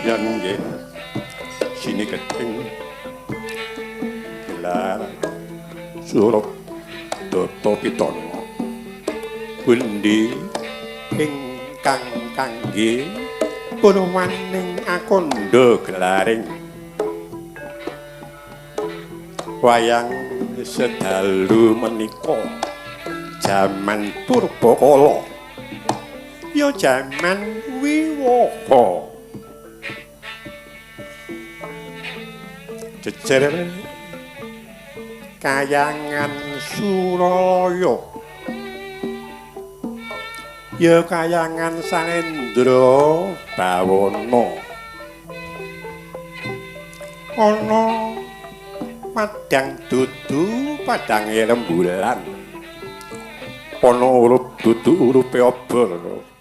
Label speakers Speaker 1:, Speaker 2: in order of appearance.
Speaker 1: Ya nggih. Sini gedeng gelar surup data pitana. Pundi ingkang kangge purwaning akandha gelaring wayang sedalu menika jaman purbakala ya jaman wiwaha jejer kayangan Suralaya ya kayangan Salendra Bawana ana padang dudu padange rembulan ana urup dudu urupe obor.